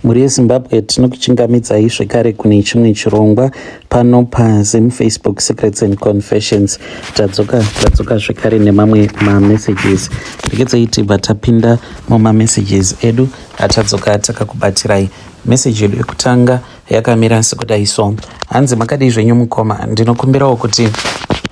Mhuri yeZimbabwe, tinokuchingamidzai zvekare kune chimwe chirongwa pano paZim Facebook Secrets and Confessions. Tadzoka, tadzoka zvekare nemamwe mamessages. Regedzai tibva tapinda mumamessages edu atadzoka takakubatirai. Meseji yedu yekutanga yakamira sekudai so: hanzi, "Makadii zvenyu mukoma? Ndinokumbirawo kuti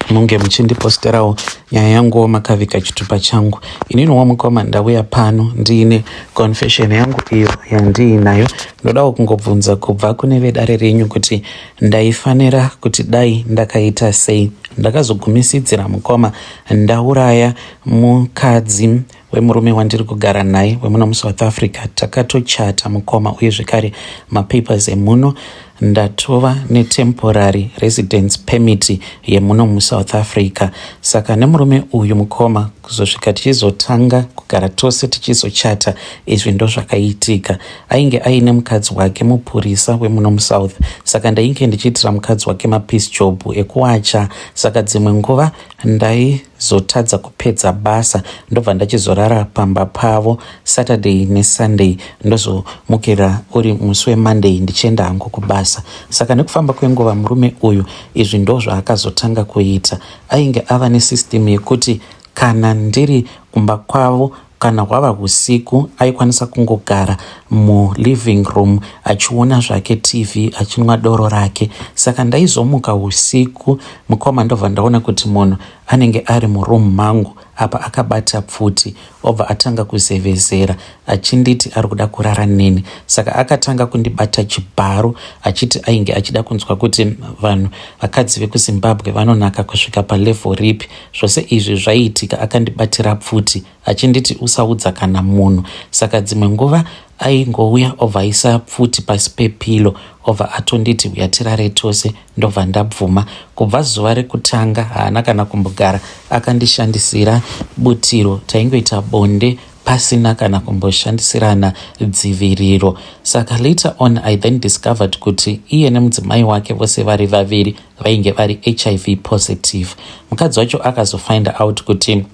munge muchindiposterawo nyaya yanguwo makavika chitupa changu. Ininiwo mukoma ndauya pano ndiine confession yangu iyo yandiinayo. Ndodawo kungobvunza kubva kune vedare renyu kuti ndaifanira kuti dai ndakaita sei. Ndakazogumisidzira mukoma ndauraya mukadzi wemurume wandiri kugara naye wemuno muSouth Africa. Takatochata mukoma, uye zvekare mapapers emuno, ndatova netemporary residence permit yemuno muSouth Africa. Saka nemurume uyu mukoma, kuzosvika tichizotanga kugara tose, tichizochata, izvi ndo zvakaitika. Ainge aine mukadzi wake mupurisa wemuno muSouth, saka ndainge ndichiitira mukadzi wake mapiece job ekuwacha. Saka dzimwe nguva ndaizotadza kupedza basa, ndobva ndachizorara pamba pavo Saturday neSunday, ndozomukira uri musi weMonday ndichienda hangu kubasa. Saka nekufamba kwenguva, murume uyu izvi ndo zvaakazotanga kuita. Ainge ava nesystem yekuti kana ndiri kumba kwavo, kana hwava usiku, aikwanisa kungogara muliving room achiona zvake TV, achinwa doro rake. Saka ndaizomuka usiku mukoma, ndobva ndaona kuti munhu anenge ari muroom mangu apa akabata pfuti, obva atanga kuzevezera achinditi ari kuda kurara neni. Saka akatanga kundibata chibharo achiti ainge achida kunzwa kuti vanhu vakadzi vekuZimbabwe vanonaka kusvika palevel ripi. Zvose izvi zvaiitika akandibatira pfuti, achinditi usaudza kana munhu. Saka dzimwe nguva aingouya, obva aisa pfuti pasi pepillow, obva atonditi uya tirare tose, ndobva ndabvuma. Kubva zuva rekutanga haana kana kumbogara akandishandisira butiro. Taingoita bonde pasina kana kumboshandisirana dziviriro. Saka later on I then discovered kuti iye nemudzimai wake vose vari vaviri vainge vari HIV positive. Mukadzi wacho akazofind out kuti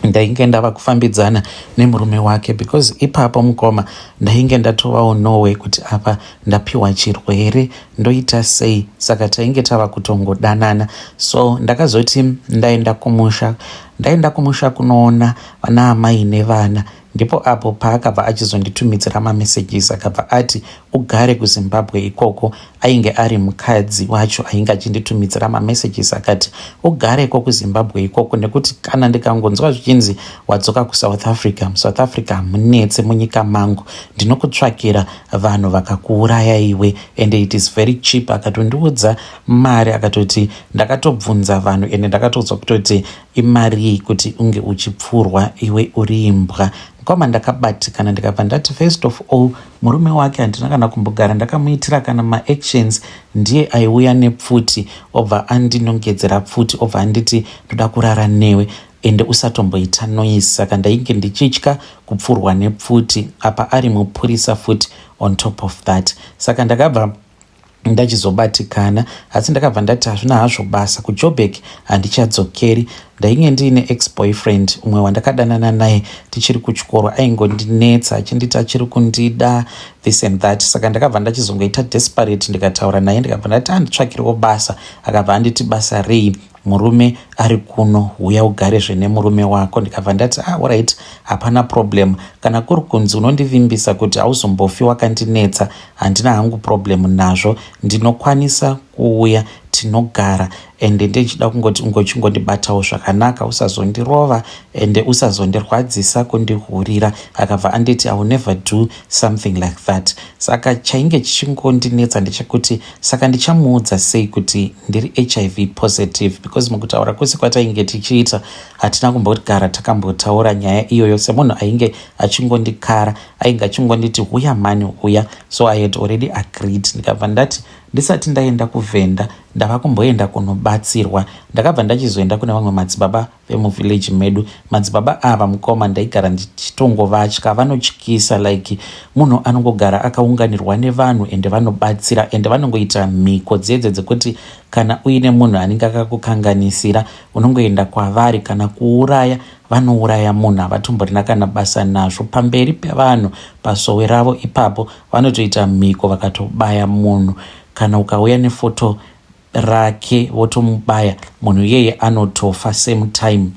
ndainge ndava kufambidzana nemurume wake, because ipapo mukoma ndainge ndatovawo nowe kuti apa ndapiwa chirwere, ndoita sei? Saka tainge tava kutongodanana. So ndakazoti ndaenda kumusha, ndaenda kumusha kunoona vana amai nevana, ndipo apo paakabva achizonditumidzira mamessages, akabva ati ugare kuZimbabwe ikoko. Ainge ari mukadzi wacho ainge achinditumidzira mamessages, akati ugareko kuZimbabwe ikoko, nekuti kana ndikangonzwa zvichinzi wadzoka kuSouth Africa, muSouth Africa hamunetse, munyika mangu ndinokutsvakira vanhu vakakuuraya iwe, and it is very cheap. Akatondiudza mari, akatoti ndakatobvunza vanhu ende ndakatoudzwa kutoti imarii kuti unge uchipfurwa iwe uri imbwa. Mukoma, ndakabatikana, ndikabva ndati first of all, murume wake handina kana kumbogara ndakamuitira kana maactions. Ndiye aiuya nepfuti, obva andinongedzera pfuti, obva anditi ndoda kurara newe ende usatomboita noise. Saka ndainge ndichitya kupfurwa nepfuti, apa ari mupurisa futi on top of that. Saka ndakabva ndachizobatikana, asi ndakabva ndati hazvina hazvo basa, kuJoburg handichadzokeri. Ndainge ndiine ex boyfriend umwe wandakadanana naye tichiri kuchikoro, aingondinetsa achinditi achiri kundida, this and that. Saka ndakabva ndachizongoita desperate, ndikataura naye, ndikabva ndati anditsvakirewo basa. Akabva anditi basa rei? Murume ari kuno, uya ugarezve nemurume wako. Ndikabva ndati ah, alright, hapana problem. Kana kuri kunzi unondivimbisa kuti hauzombofi wakandinetsa, handina hangu problem nazvo, ndinokwanisa kuuya tinogara. Ende ndichida kungoti ungochingondibatawo zvakanaka, usazondirova ende usazondirwadzisa kundihurira. Akabva anditi I will never do something like that. Saka chainge chichingondinetsa ndechekuti saka ndichamuudza sei kuti ndiri HIV positive? Because mukutaura kwese kwatainge tichiita hatina kumbogara takambotaura nyaya iyoyo. Semunhu ainge achingondikara, ainge achingonditi huya mani, huya. So I had already agreed. Ndikabva ndati ndisati ndaenda kuvhenda, ndava kumboenda kunobata. kubatsirwa. Ndakabva ndachizoenda kune vamwe madzibaba vemuvillage medu. Madzibaba ava, mukoma, ndaigara ndichitongovatya. Vanotyisa, like munhu anongogara akaunganirwa nevanhu, ende vanobatsira, ende vanongoita mhiko dzedze dzekuti kana uine munhu anenge akakukanganisira, unongoenda kwavari. Kana kuuraya, vanouraya munhu, havatomborina kana basa nazvo. Pamberi pevanhu, pasowe ravo ipapo, vanotoita mhiko, vakatobaya munhu, kana ukauya nefoto rake votomubaya, munhu iyeye anotofa same time.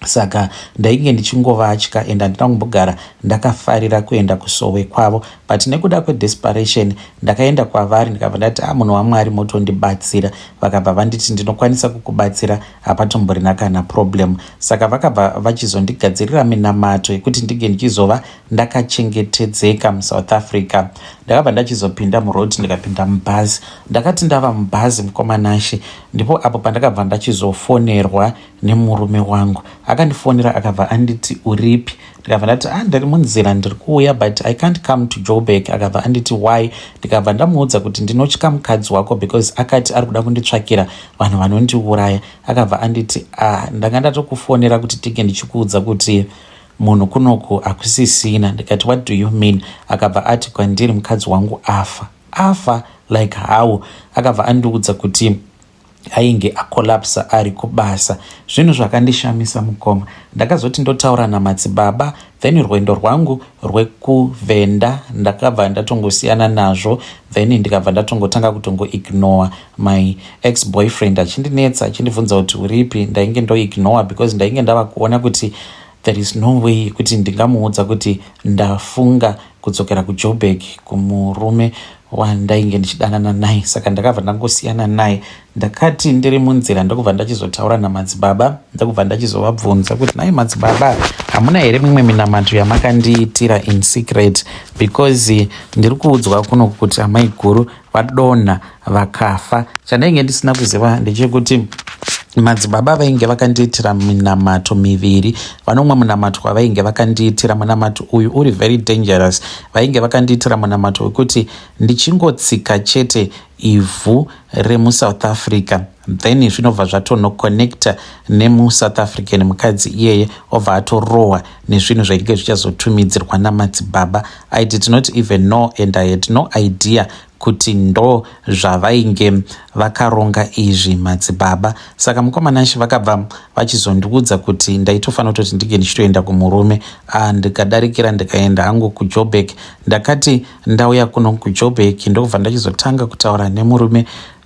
Saka ndainge ndichingovatya and handina kumbogara ndakafarira kuenda kusowe kwavo, but nekuda kwedesperation ndakaenda kwavari. Ndikabva ndati, "A ah, munhu waMwari, motondibatsira." Vakabva vanditi, "Ndinokwanisa kukubatsira, hapatomborina kana problem." Saka vakabva vachizondigadzirira minamato yekuti ndinge ndichizova ndakachengetedzeka muSouth Africa. Ndakabva ndachizopinda muroad, ndikapinda mubhazi. Ndakati ndava mubhazi, mukoma Nashe, ndipo apo pandakabva ndachizofonerwa nemurume wangu. Akandifonera, akabva anditi, "Uripi?" Ndikabva ndati, "Ah, ndiri munzira, ndiri kuuya, but I can't come to Joburg." Akabva anditi, "Why?" Ndikabva ndamuudza kuti ndinotya mukadzi wako because akati ari kuda kunditsvakira vanhu vanondiuraya. Akabva anditi, "Ah, ndanga ndatokufonera kuti tinge ndichikuudza kuti munhu kunoku hakusisina." Ndikati, "What do you mean?" Akabva ati kwandiri, "Mukadzi wangu afa." Afa? Like how? Akabva andiudza kuti ainge akolapsa ari kubasa. Zvinhu zvakandishamisa, mukoma. Ndakazoti ndotaura namadzibaba, then rwendo rwangu rwekuvhenda ndakabva ndatongosiyana nazvo. Then ndikabva ndatongotanga kutongoignore my ex boyfriend achindinetsa, achindibvunza kuti uripi. Ndainge ndoignore because ndainge ndava kuona kuti there is no way yekuti ndingamuudza kuti ndafunga kudzokera kuJoburg kumurume wandainge ndichidanana naye. Saka ndakabva ndangosiyana naye. Ndakati ndiri munzira, ndokubva ndachizotaura namadzibaba. Ndokubva ndachizovabvunza kuti, "Nai madzibaba, hamuna here mimwe minamato yamakandiitira in secret? Because ndiri kuudzwa kuno kuti amai guru vadonha vakafa." Chandainge ndisina kuziva ndechekuti madzibaba vainge vakandiitira minamato miviri. Vanomwe munamato wavainge vakandiitira, munamato uyu uri very dangerous. Vainge vakandiitira munamato wekuti ndichingotsika chete ivhu remuSouth Africa, then zvinobva zvatonoconnecta nemuSouth African mukadzi iyeye, obva atorohwa nezvinhu zvainge zvichazotumidzirwa namadzibaba. I did not even know and I had no idea kuti ndo zvavainge vakaronga izvi madzibaba. Saka mukoma Nashe, vakabva vachizondiudza kuti ndaitofanira kutoti ndinge ndichitoenda kumurume. Ndikadarikira, ndikaenda hangu kuJoburg. Ndakati ndauya kuno kuJoburg, ndokubva ndachizotanga kutaura nemurume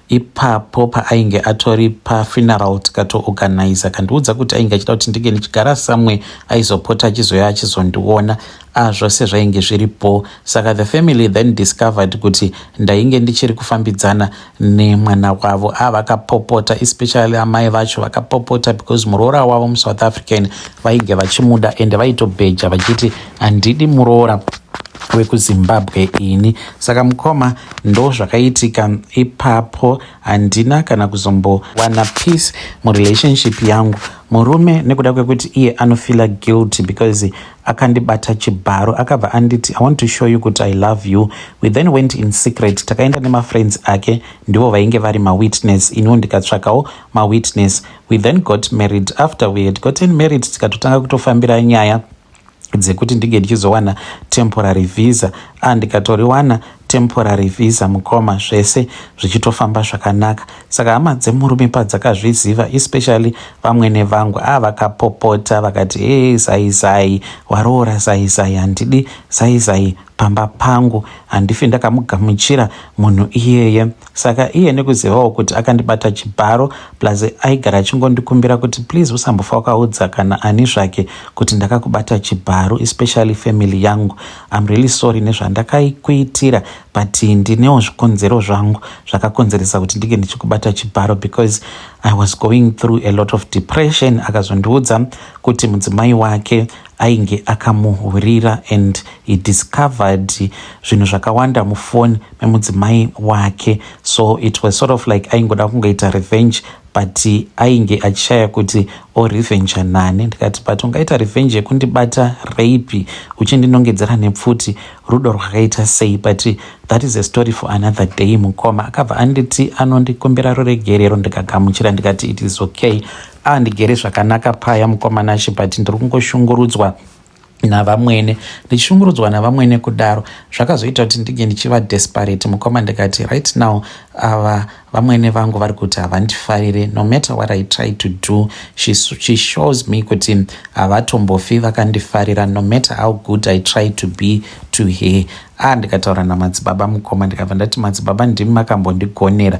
ipapo paainge atori pafuneral. Tikatoorganiza. Kandiudza kuti ainge achida kuti ndinge ndichigara somewhere, aizopota achizoya achizondiona. Zvose zvainge zviripo. Saka the family then discovered kuti ndainge ndichiri kufambidzana nemwana wavo. Vakapopota, especially amai vacho vakapopota, because muroora wavo muSouth African vainge vachimuda, ende vaitobheja vachiti, "Handidi muroora wekuZimbabwe ini." Saka mukoma, ndo zvakaitika ipapo. Handina kana kuzombowana peace murelationship yangu. Murume, nekuda kwekuti iye anofeela guilty because akandibata chibharo, akabva anditi, "I want to show you kuti I love you." We then went in secret. Takaenda nemafriends ake, ndivo vainge vari mawitness. Iniwo ndikatsvakawo mawitness. We then got married. After we had gotten married, tikatotanga kutofambira nyaya dzekuti ndinge ndichizowana temporary visa. Ndikatoriwana temporary visa, mukoma, zvese zvichitofamba zvakanaka. Saka hama dzemurume padzakazviziva, especially vamwene vangu, vakapopota vakati, "E, zai zai waroora zai zai, handidi zai zai pamba pangu, handifi ndakamugamuchira munhu iyeye." Saka iye nekuzivawo kuti akandibata chibharo, plus aigara achingondikumbira kuti, "Please, usambofa wakaudza kana ani zvake kuti ndakakubata chibharo, especially family yangu. I'm really sorry nezvandakakuitira, but ndinewo zvikonzero zvangu zvakakonzeresa kuti ndinge ndichikubata chibharo because I was going through a lot of depression." Akazondiudza kuti mudzimai wake ainge akamuhurira and he discovered zvinhu zvakawanda mufoni memudzimai wake. So it was sort of like aingoda kungoita revenge, but ainge achishaya kuti orevenja nani. Ndikati, "But ungaita revenge yekundibata rape uchindinongedzera nepfuti? Rudo rwakaita sei?" But that is a story for another day, mukoma. Akabva anditi anondikumbira ruregerero, ndikagamuchira. Ndikaseka ndikati it is okay. Ah, ndigere zvakanaka paya, mukoma Nashe, but ndiri kungoshungurudzwa navamwene. Ndichishungurudzwa navamwene kudaro, zvakazoita kuti ndinge ndichiva desperate, mukoma. Ndikati right now ava vamwene vangu vari kuti havandifarire. No matter what I try to do, she shows me kuti havatombofi vakandifarira, no matter how good I try to be to her. A ah, ndikataura namadzibaba, mukoma. Ndikabva ndati, "Madzibaba, ndimi makambondigonera,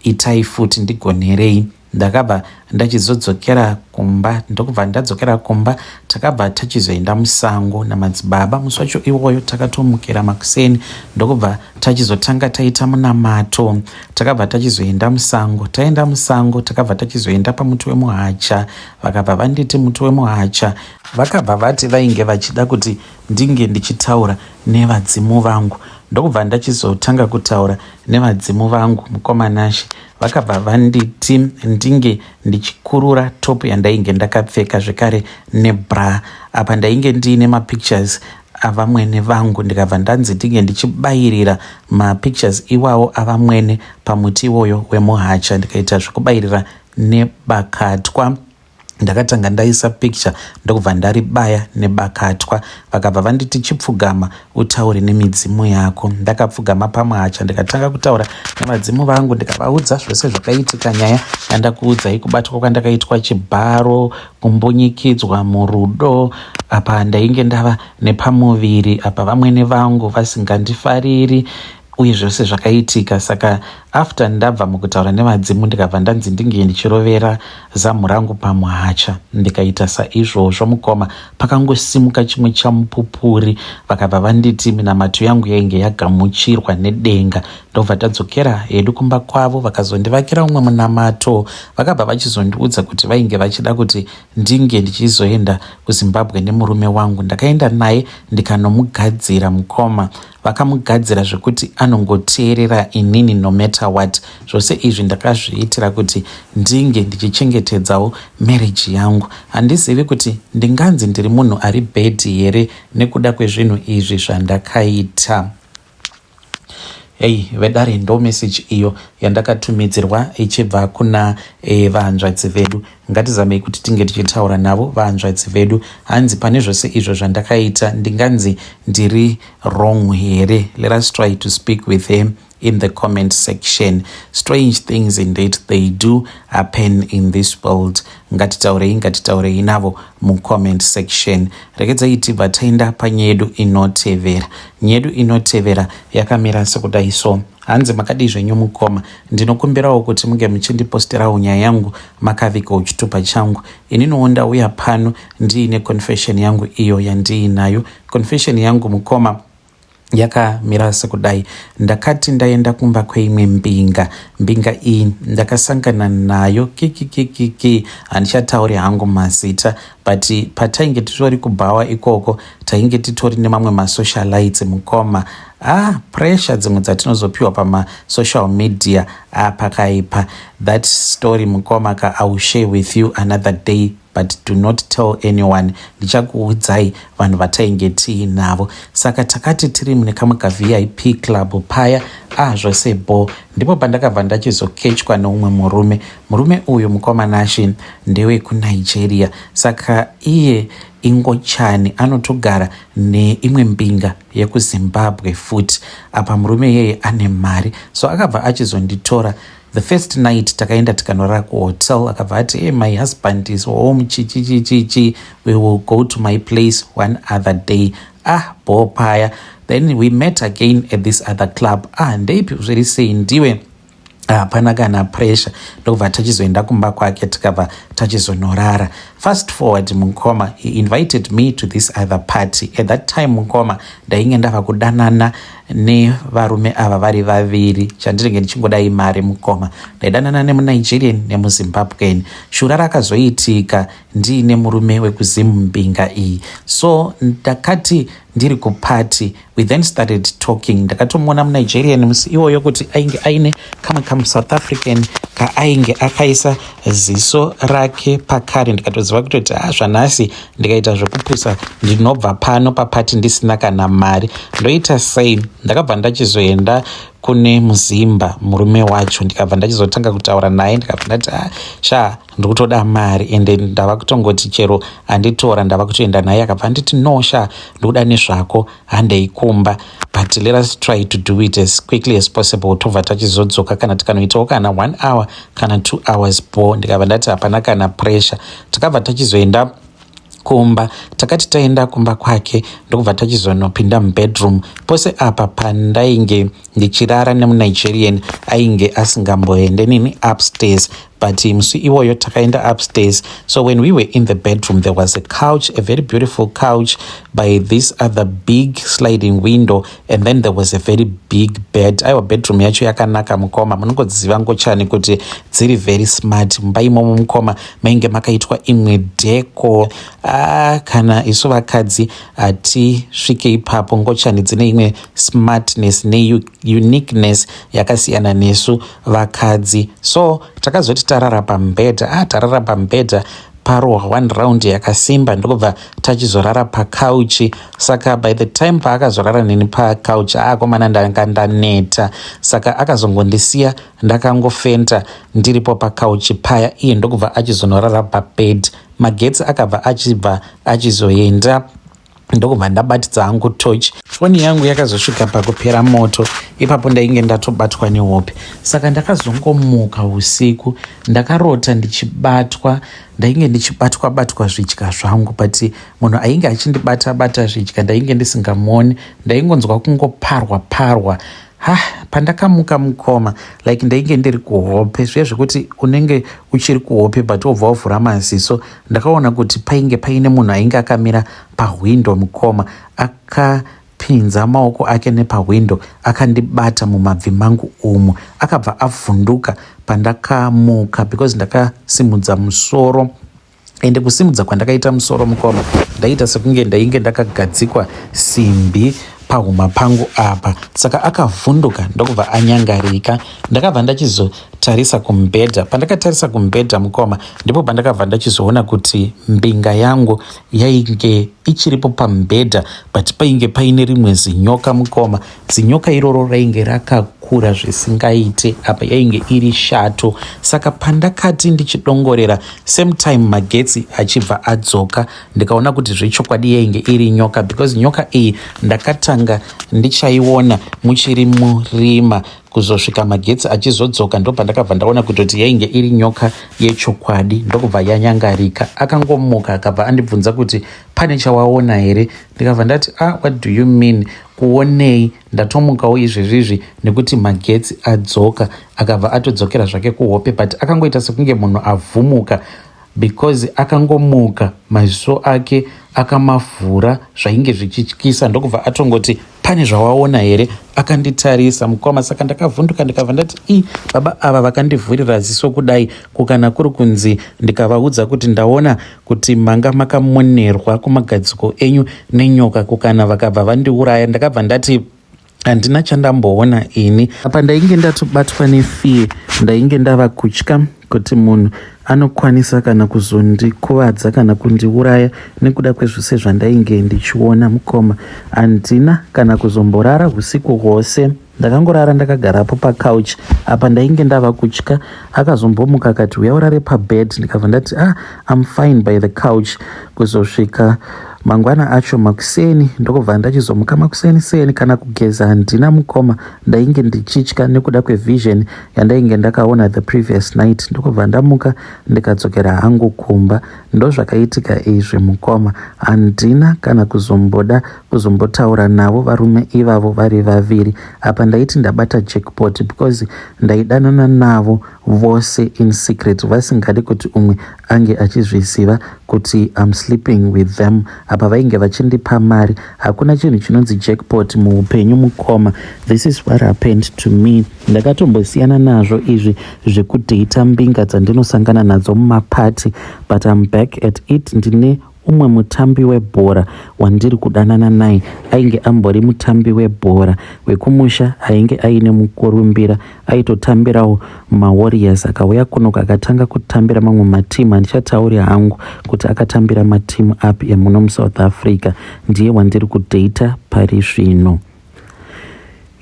itai futi, ndigonerei." Ndakabva ndachizodzokera kumba. Ndokubva ndadzokera kumba, takabva tachizoenda musango namadzibaba. Musi wacho iwoyo takatomukera makuseni, ndokubva tachizotanga taita munamato. Takabva tachizoenda musango. Taenda musango, takabva tachizoenda pamuti wemuhacha. Vakabva vanditi muti wemuhacha, vakabva vati vainge vachida kuti ndinge ndichitaura nevadzimu vangu. Ndokubva ndachizotanga kutaura nevadzimu vangu, mukoma Nashe. Vakabva vanditi ndinge ndichikurura top yandainge ndakapfeka, zvekare nebra. Apa ndainge ndiine mapictures avamwene vangu. Ndikabva ndanzi ndinge ndichibayirira mapictures iwawo avamwene pamuti iwoyo wemuhacha. Ndikaita zvekubayirira nebakatwa. Ndakatanga ndaisa picture, ndokubva ndaribaya nebakatwa. Vakabva vanditi, "Chipfugama utaure nemidzimu yako." Ndakapfugama pamuhacha, ndikatanga kutaura nevadzimu vangu. Ndikavaudza zvose zvakaitika, nyaya yandakuudzai, kubatwa kwandakaitwa chibharo, kumbunyikidzwa murudo. Apa ndainge ndava nepamuviri, apa vamwene vangu vasingandifariri, uye zvose zvakaitika. Saka after ndabva mukutaura nevadzimu, ndikabva ndanzi ndinge ndichirovera zamu rangu pamuhacha. Ndikaita saizvozvo, mukoma. Pakangosimuka chimwe chamupupuri. Vakabva vanditi minamato yangu yainge yagamuchirwa nedenga. Ndobva tadzokera hedu kumba kwavo. Vakazondivakira umwe munamato. Vakabva vachizondiudza kuti vainge vachida kuti ndinge ndichizoenda kuZimbabwe nemurume wangu. Ndakaenda naye, ndikanomugadzira, mukoma. Vakamugadzira zvekuti anongoteerera inini no matter what. Zvose izvi ndakazviitira kuti ndinge ndichichengetedzawo marriage yangu. Handizivi kuti ndinganzi ndiri munhu ari bad here nekuda kwezvinhu izvi zvandakaita. Hei vedare, ndo message iyo yandakatumidzirwa ichibva kuna vahanzvadzi vedu. Ngatizamei kuti tinge tichitaura navo vahanzvadzi vedu. Hanzi pane zvose izvo zvandakaita, ndinganzi ndiri wrong here? Let us try to speak with him in the comment section. Strange things indeed, they do happen in this world. Ngatitaurei, ngatitaurei navo mucomment section. Regedzai tibva taenda panyaya yedu inotevera. Nyaya yedu inotevera yakamira sekudai so. Hanzi, "Makadii zvenyu, mukoma? Ndinokumbirawo kuti munge muchindiposterawo nyaya yangu makavigawo chitupa changu. Ininiwo ndauya pano ndiine confession yangu iyo yandiinayo. Confession yangu, mukoma, yakamira sekudai. Ndakati ndaenda kumba kweimwe mbinga. Mbinga iyi ndakasangana nayo kikikikiki, handichatauri hangu mazita, but patainge titori kubhawa ikoko, tainge titori nemamwe masocialites, mukoma. Ah, pressure dzimwe dzatinozopiwa pamasocial media apakaipa. That story, mukoma ka, I will share with you another day, but do not tell anyone. Ndichakuudzai vanhu vatainge tiinavo. Saka takati tiri mune kamwe kaVIP club paya, ah, zvose bo. Ndipo pandakabva ndachizokechwa neumwe murume. Murume uyu, mukoma Nashe, ndewekuNigeria. Saka iye ingochani, anotogara neimwe mbinga yekuZimbabwe futi. Apa murume iyeye ane mari, so akabva achizonditora. The first night takaenda tikanorara kuhotel. Akabva ati, "Hey, my husband is home, chichichichichi, we will go to my place one other day." Ah, bo paya. Then we met again at this other club. "Ah, ndeipi, zviri sei?" "Ndiwe, hapana kana pressure." Ndokubva tachizoenda kumba kwake, tikabva tachizonorara. Fast forward, mukoma, he invited me to this other party. At that time, mukoma, ndainge ndava kudanana nevarume ava vari vaviri. Chandinenge ndichingodai mari, mukoma. Ndaidanana nemuNigerian nemuZimbabwean. Shura rakazoitika ndiine murume wekuZimbinga iyi. So ndakati ndiri kuparty, we then started talking. Ndakatomuona muNigerian musi iwoyo kuti ainge aine kamwe kamuSouth African kaainge akaisa ziso rake pakare. Ndikatoziva kutoti, ah, zvanhasi ndikaita zvekupusa, ndinobva pano paparty ndisina kana mari. Ndoita sei? Ndakabva ndachizoenda. Kune muzimba murume wacho, ndikabva ndachizotanga kutaura naye, ndikabva ndati, "Ah, sha, ndikutoda mari, ende ndava kutongoti chero anditora ndava kutoenda naye." Akabva anditi, "No sha, ndikuda nezvako, handei kumba, but let us try to do it as quickly as possible, tobva tachizodzoka kana tikanoitawo kana one hour kana 2 hours bo." Ndikabva ndati hapana kana pressure. Takabva tachizoenda kumba. Takati taenda kumba kwake, ndokubva tachizonopinda mubedroom. Pose apa pandainge ndichirara nemuNigerian, ainge asingamboende nini upstairs, but musi iwoyo takaenda upstairs. So when we were in the bedroom, there was a couch, a very beautiful couch by this other big sliding window, and then there was a very big bed. Aiwa, bedroom yacho yakanaka mukoma. Munongoziva ngochani kuti dziri very smart. Mumba imomo mukoma mainge makaitwa imwe deco. Ah, kana isu vakadzi hatisvike ipapo. Ngochani dzine imwe smartness neuniqueness yakasiyana nesu vakadzi. So takazoti tarara pamubhedha, ah, tarara pamubhedha, parohwa one round yakasimba, ndokubva tachizorara pacouch. Saka by the time paakazorara neni pacouch, akomana, ndanga ndaneta. Saka akazongondisiya ndakangofenta ndiripo pacouch paya, iye ndokubva achizonorara pabed. Magetsi akabva achibva achizoenda, ndokubva ndabatidza hangu torch. Foni yangu yakazosvika pakupera moto. Ipapo ndainge ndatobatwa nehope. Saka ndakazongomuka usiku, ndakarota ndichibatwa, ndainge ndichibatwa batwa zvidya zvangu, but munhu ainge achindibata bata zvidya ndainge ndisingamuoni, ndaingonzwa kungoparwa parwa. Ha, pandakamuka mukoma, like ndainge ndiri kuhope, zviya zvekuti unenge uchiri kuhope but wobva wavhura maziso. Ndakaona kuti painge paine munhu ainge akamira pahwindo mukoma, akapinza maoko ake nepahwindo, akandibata mumabvi mangu umu. Akabva avhunduka pandakamuka because ndakasimudza musoro, ende kusimudza kwandakaita musoro mukoma, ndaita sekunge ndainge ndakagadzikwa simbi pahuma pangu apa. Saka akavhunduka ndokubva anyangarika. Ndakabva ndachizotarisa kumubhedha. Pandakatarisa kumubhedha mukoma, ndipo pandakabva ndachizoona kuti mbinga yangu yainge ichiripo pamubhedha, but painge paine rimwe zinyoka mukoma. Zinyoka iroro rainge rakakura zvisingaite. Apa yainge iri shato. Saka pandakati ndichidongorera, same time magetsi achibva adzoka, ndikaona kuti zvechokwadi yainge iri nyoka, because nyoka iyi ndakatanga ndichaiona muchiri murima. Kuzosvika magetsi achizodzoka, ndopandakabva ndaona kutoti yainge iri nyoka yechokwadi, ndokubva yanyangarika. Akangomuka, akabva andibvunza kuti, "Pane chawaona here?" Ndikabva ndati, "Ah, what do you mean, kuonei? Ndatomukawo izvezvizvi nekuti magetsi adzoka." Akabva atodzokera zvake kuhope, but akangoita sekunge munhu avhumuka, because akangomuka, maziso ake akamavhura zvainge zvichityisa, ndokubva atongoti, "Pane zvawaona here?" Akanditarisa mukoma. Saka ndakavhunduka, ndikabva ndati, "I, baba ava vakandivhurira ziso kudai, kukana kuri kunzi ndikavaudza kuti ndaona kuti manga makamonerwa kumagadziko enyu nenyoka, kukana vakabva vandiuraya?" Ndakabva ndati handina chandamboona ini. Apa ndainge ndatobatwa nefear, ndainge ndava kutya kuti munhu anokwanisa kana kuzondikuvadza kana kundiuraya nekuda kwezvose zvandainge ndichiona mukoma. Handina kana kuzomborara usiku hwose, ndakangorara ndakagarapo pacouch. Apa ndainge ndava kutya. Akazombomuka akati, "Uya urare pabed." Ndikabva ndati, "Ah, I'm fine by the couch." Kuzosvika mangwana acho makuseni, ndokubva ndachizomuka makuseni seni. Kana kugeza handina mukoma, ndainge ndichitya nekuda kwevision yandainge ndakaona the previous night. Ndokubva ndamuka, ndikadzokera hangu kumba. Ndozvakaitika izvi mukoma. Handina kana kuzomboda kuzombotaura navo varume ivavo vari vaviri. Apa ndaiti ndabata jackpot because ndaidanana navo vose in secret, vasingadi kuti umwe ange achizviziva kuti I'm sleeping with them. Apa vainge vachindipa mari. Hakuna chinhu chinonzi jackpot muupenyu mukoma. This is what happened to me. Ndakatombosiyana nazvo izvi zvekudheita mbinga dzandinosangana nadzo mumapati, but I'm back at it. Ndine umwe mutambi webhora wandiri kudanana naye. Ainge ambori mutambi webhora wekumusha, ainge aine mukurumbira, aitotambirawo maWarriors. Akauya kunoku, akatanga kutambira mamwe matimu. Handichatauri hangu kuti akatambira matimu api emuno muSouth Africa. Ndiye wandiri kudheita pari zvino.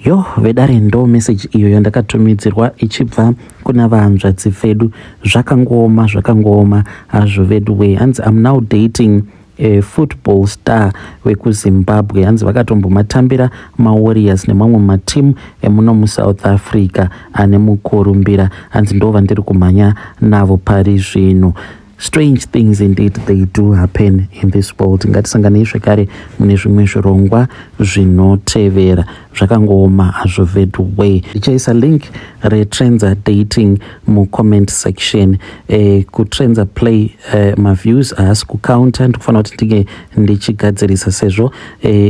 Yo vedare, ndo message iyo yandakatumidzirwa ichibva kuna vahanzvadzi vedu. Zvakangooma, zvakangooma hazvo vedu wee. Hanzi, "I'm now dating a football star wekuZimbabwe." Hanzi vakatombomatambira maWarriors nemamwe matimu emuno muSouth Africa ane mukurumbira. Hanzi ndo vandiri kumhanya navo pari zvino. Strange things indeed, they do happen in this world. Ngatisanganei zvekare mune zvimwe zvirongwa zvinotevera. Zvakangooma hazvo vedu way. Ndichaisa link reTrendza Dating mucomment section. KuTrendza Play maviews haasi kucounta. Ndikufanira kuti ndinge ndichigadzirisa sezvo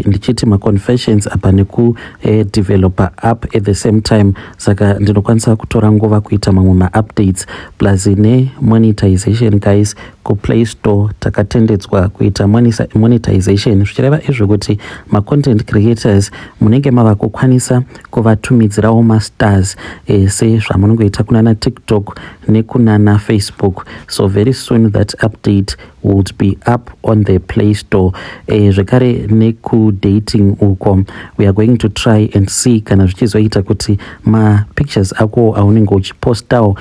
ndichiti maconfessions apa nekudeveloper app at the same time, saka ndinokwanisa kutora nguva kuita mamwe maupdates, plus nemonetization. Guys, kuPlay Store takatendedzwa kuita monetization, zvichireva izvo kuti macontent creators munenge mava kukwanisa kuvatumidzirawo mastars sezvamunongoita kunana TikTok nekunana Facebook. So very soon that update would be up on the Play Store. Zvekare nekudating uko, we are going to try and see kana zvichizoita kuti mapictures ako aunenge uchipostawo,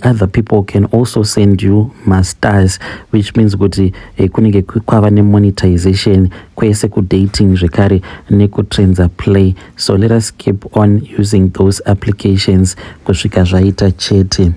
other people can also send you mastars, which means kuti kunenge kwava nemonetization kwese kudating zvekare nekuTrendza Play. So let us keep on using those applications kusvika zvaita chete.